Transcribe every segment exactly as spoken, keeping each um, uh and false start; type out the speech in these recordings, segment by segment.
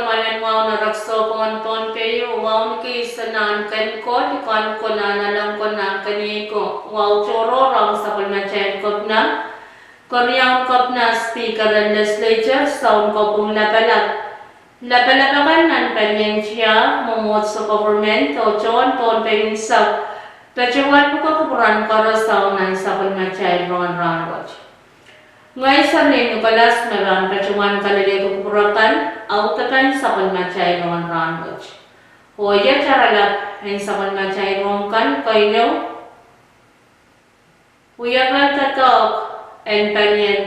Mwoalen wahu en erekiso pwungen Pohnpei, wahu ni keis nan Kenkot, Kankonah, Nalangkonah, Keniei, ko wahu tohrohr ong sapwellimatail Kepina, Keriaun Kepina, Speaker en Legislature, Sounkopwung Lapalap, lapalap akan nan palien tiahk, mwomwohdiso, government, oh tohn Pohnpei unsek, patohwan pwukoa kupwuramwail koaros nan sapwellimatail rongen rahnwet. Ngehi Serlin Nicholas me pahn patohwan kalelehki kupwur akan, audepen sapwellimatail rongen rahnwet. Oh iet oaralap en sapwellimatail rohng kan, keieu, wiepen doadoahk en palien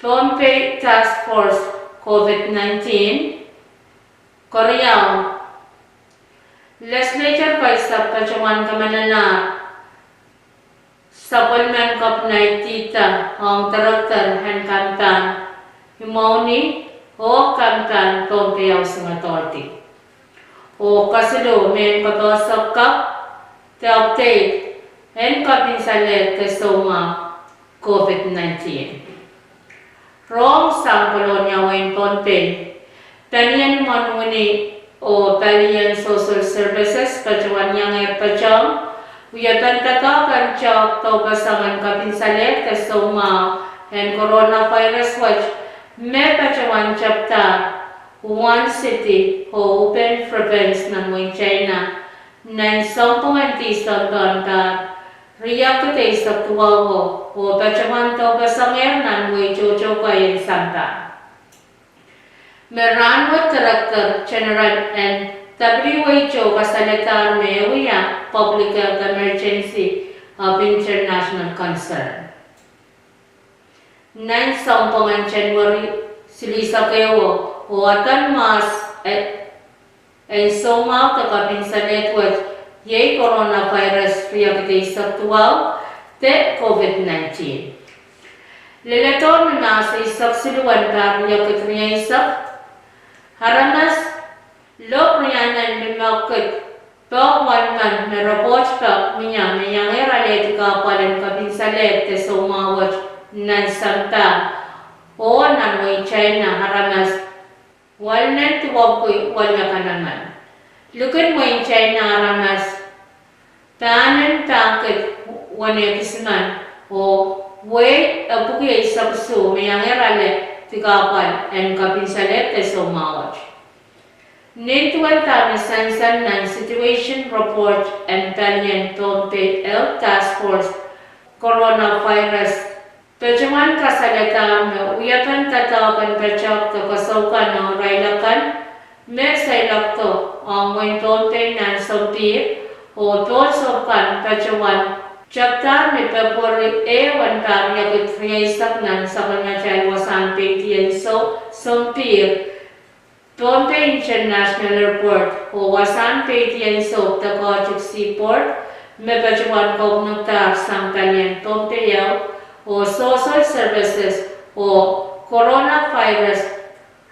Pohnpei Task Force COVID nineteen, keriau, Legislature keisek patohwan kamananahr sapwellimen Kepina idida ong Director en Kampahn Imwauhni oh Kampahn Pohnpei Housing Authority, oh kesiluh mehn kapehse kak de update en kapinsalehd de soumwahu COVID nineteen. Rohng sang Kolonia, wehin Pohnpei, palien imwen wini oh palien Social Services patohwan iangehr patohng wiepen doadoahk en tehk dohpesengen kapinsalehd de soumwahu en coronavirus wet me patohwan tepdahr Wuhan City oh Hubei Province nan wehin China, nan sounpwong en Tisempe en pahr riekid eisek duwau, oh patohwan dohpesengehr nan wehi tohto kei en sampah, me rahnwet Director General en WHO kasalehdahr me e wia Public Health Emergency of International Concern. Nan sounpwong en January silihsek ehu, oh adan mahs en soumwahu de kapinsalehd wet iei coronavirus riekid eisek duwau de COVID nineteen. Leledohr ni mahs eisek siluh en pahr riekid rieisek, aramas lop riehnen limekid pokon welimen me report pek mie me iangehr alehdi kahpwal en kapinsalehd de soumwahu wet nan sampah, oh nan wehin China aramas welinen duwepwiki weliakanaman. Likin wehin China aramas pahnen pahkid wenehkisimen, oh wehi epwiki eisek isuh me iangehr alehdi kahpwal en kapinsalehd de soumwahu wet. Nin duwen dahme sansal nan situation report en palien Pohnpei Health Task Force, coronavirus patohwan kasalehdahr me wiepen doadoahk en patohdo kasoukan ong irail akan me seiloakdo ong wehin Pohnpei nan sompihr, oh pohn sohp kan patohwan tepdahr ni February ehu en pahr riekid rieisek nan sapwellimatail wasahn peidi en soh, sompihr, Pohnpei International Airport oh wasahn peidi en soh de Kochuk Seaport, me patohwan kaunopada sang palien Pohnpei Health oh Social Services oh coronavirus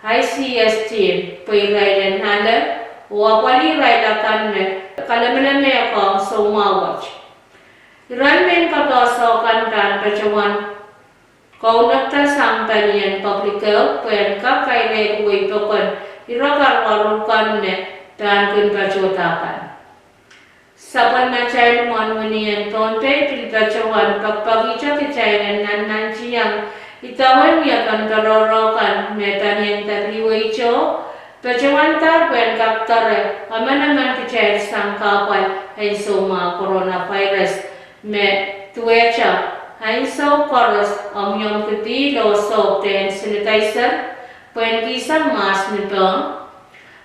ICS team pwe irail en ale oh apwalih irail akan me kalemelemehkohng soumwahu wet. Irail mehn kapehse kan pahn patohwan kaunopada sang palien Public Health pwehn kak kairehki wehi pokon ire karuwaru kan me pahn kin patohda kan. Sapwellimatail imwen wini en Pohnpei pil patohwan pekipekihte kitail en nannantihong idawehn wiepen patohro kan me palien WHO patohwandahr pwehn kak doare emenemen kitail sang kahpwal en soumwahu coronavirus me duwehte ansou koaros omwiomwki pihl oh sohp de hand sanitizer pwehn kihsang mahs ni pehmw,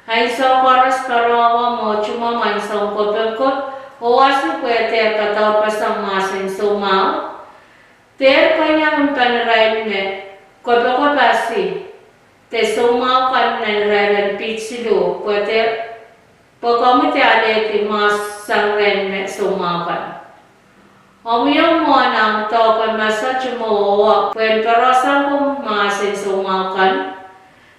ansou koaros pwarohng oh tumwomw ansoun kopokop oh asi pwe dehr kadaurpeseng mahs en soumwahu. Dehr keiong mpen irail me kopokop, asi de soumwahu kan nan irair en piht siluh pwe dehr, pwe komwi de alehdi mahs sang rehn me soumwahu kan. Omwiomw mwohn ahmw doahke mese, tumwo, oh pwehn pwarohsang komw mahs en soumwahu kan.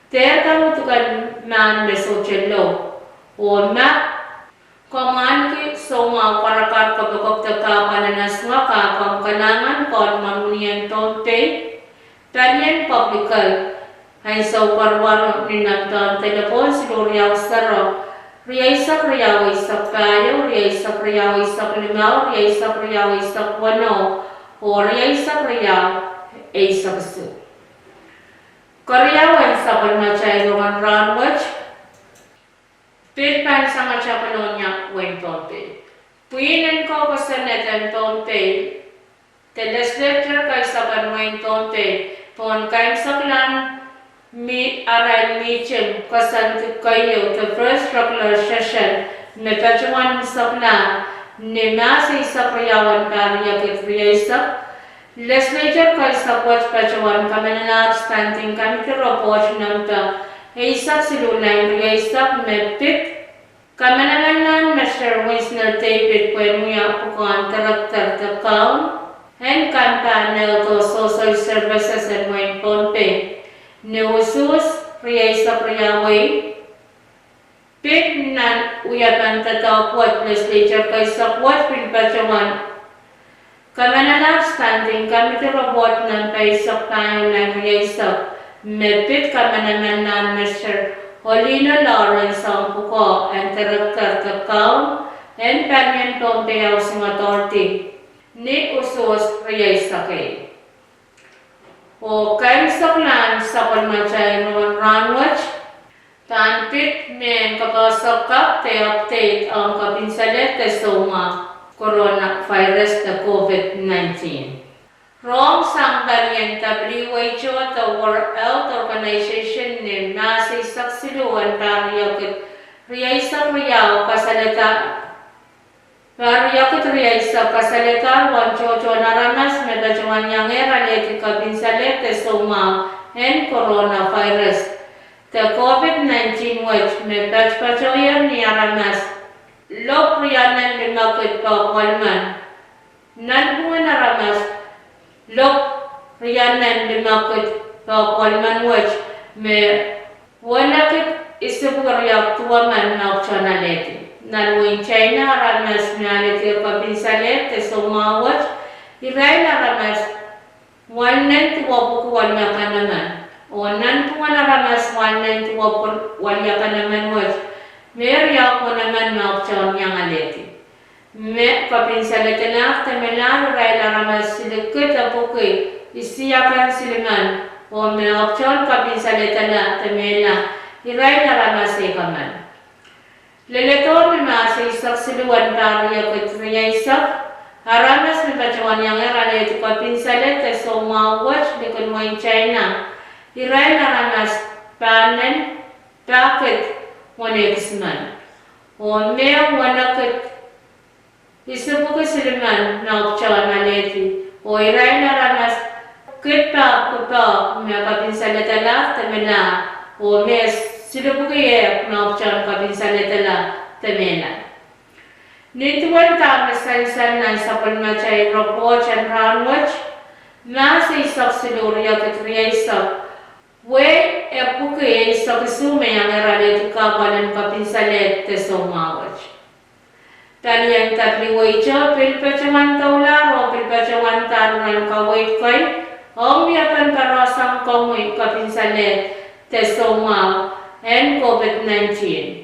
Dehr kang duwen mahn me sohte lou. Oh ma komw ahneki soumwahu karakar, kopokop de kahpwal en ahneki, komw kalahngan Kol Imwen Wini en Pohnpei, palien Public Health Ansou karuwaru ni nempehn delepwohn siluh riau sero, rieisek riau eisek pahieu, rieisek riau eisek limau, rieisek riau eisek weneu, oh rieisek riau eisek isuh. Keriau en sapwellimatail rongen rahnwet, pil pahn sangete Kolonia, wehin Pohnpei. Pwihn en kosonned en Pohnpei, de legislature kaisek en wehin Pohnpei, pohn kaimwiseklahn arail mihting koasoandi keieu, the first regular session, me patohwan mihsek ni Mahs eisek riau en pahr riekid rieisek, legislature kaisek wet patohwan kamanaman standing committee report nempe eisek siluh lain rieisek, me pid kamanamanlahn Mister Winsner David pwehn wia pwukoahn director de kaun en kampahn Health oh Social Services en wehin Pohnpei, ni usuhs rieisek riau ehu. Pid nan wiepen doadoahk wet, legislature kaisek wet pil patohwan kamanaman standing committee report nempe eisek pahieu lain rieisek, me pid kamanamanlahn Mister Olino Lawrence ong pwukoa en director de kaun en palien Pohnpei Housing Authority, ni usuhs rieisek ehu. Oh kaimwiseklahn sapwellimatail rongen rahnwet pahn pid mehn kapehse kapw de update ong kapinsaleh de soumwahu coronavirus de COVID nineteen. Rohng sang palien WHO de World Health Organization ni Mahs eisek siluh en pahr riekid rieisek riau kasalehda, pahr riekid rieisek kasalehda uwen tohtohn aramas me patohwan iangehr alehdi kapinsaleh de soumwahu en coronavirus de COVID nineteen wet, me patopatohier ni aramas lok rianen limekid pahkolimen. Nanpwungen aramas lok rianen limekid pahkolimen wet, me wenekid isipwiki riau duwemen me ahpwtehn alehdi. Nan wehin China aramas me alehdi kapinsaleh de soumwahu wet, irail aramas walunen duwepwiki weliakalemen. Oh nanpwungen aramas walunen duwepwiki weliakalemen wet, me riau duwemen me ahpwtehn iang alehdi. Me kapinsaledala de melahr irail aramas silikid epwiki isiakan silimen, oh me ahpwtehn kapinsaledala de melahr irail aramas ehukamen. Leledohng ni Mahs eisek siluh en pahr riekid rieisek, aramas me patohwan iangehr alehdi kapinsaleh de soumwahu wet likin wehin China, irail aramas panen pahkid weneu kisimen, oh me wenekid isipwiki silimen me ahpwtehn alehdi, oh irail aramas kid pahkid pahkid me kapinsaledala de melahr, oh me silipwiki ehk me ahpwtehn kapinsaledala de melahr. Nin duwen dahme sansal nan sapwellimatail report en rahnwet, Mahs eisek siluh riekid rieisek, wehi epwiki eisek isuh me iangehr alehdi kahpwal en kapinsaleh de soumwahu wet. Palien WHO pil patohwan doulahr oh pil patohwan dahr nan kaweid kei ong wiepen poarosang komwi kapinsaleh de soumwahu en COVID nineteen.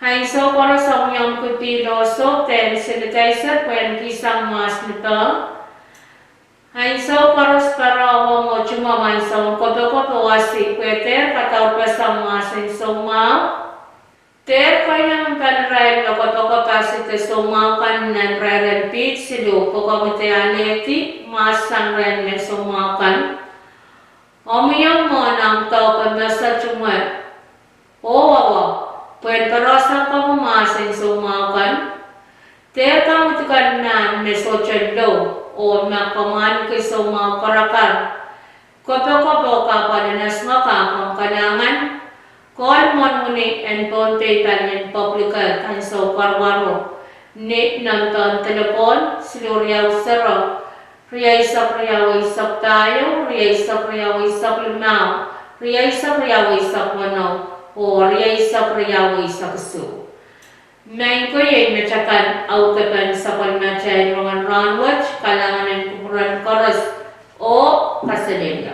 Ansou koaros ong iong kipihlo sohp de hand sanitizer pwehn kihsang mahs ni peh. Ansou koaros pahrawo mwo tumwomw ansoun koapwokoapwo asi pwe dehr kadaurpeseng mahs en soumwahu. Dehr keinemw pali irail me koapwokopw asi de soumwahu kan nan irair en piht siluh pwukoahn de alehdi mahs sang irail me soumwahu kan. Omw iong mwohn ahmw doahke mese tumwe oh awa pwehn poarosang komwi mahs en soumwahu kan. Dehr kamwidikihla mahn me sohte lou oh ma komw ahneki soumwahu karakar, koapwokoapwo kahpwal en esingek ah komw kalahngan, call mwohn wini en Pohnpei palien Public Health ansou karuwaru ni nempehn delepwohn siluh riau sero, rieisek riau eisek pahieu, rieisek riau eisek limau, rieisek riau eisek weneu, oh rieisek riau eisek isuh. Maing ko, iei me takan audepen sapwellimatail rongen rahnwet. Kalahngan en kupwuren koaros oh kaselehlie.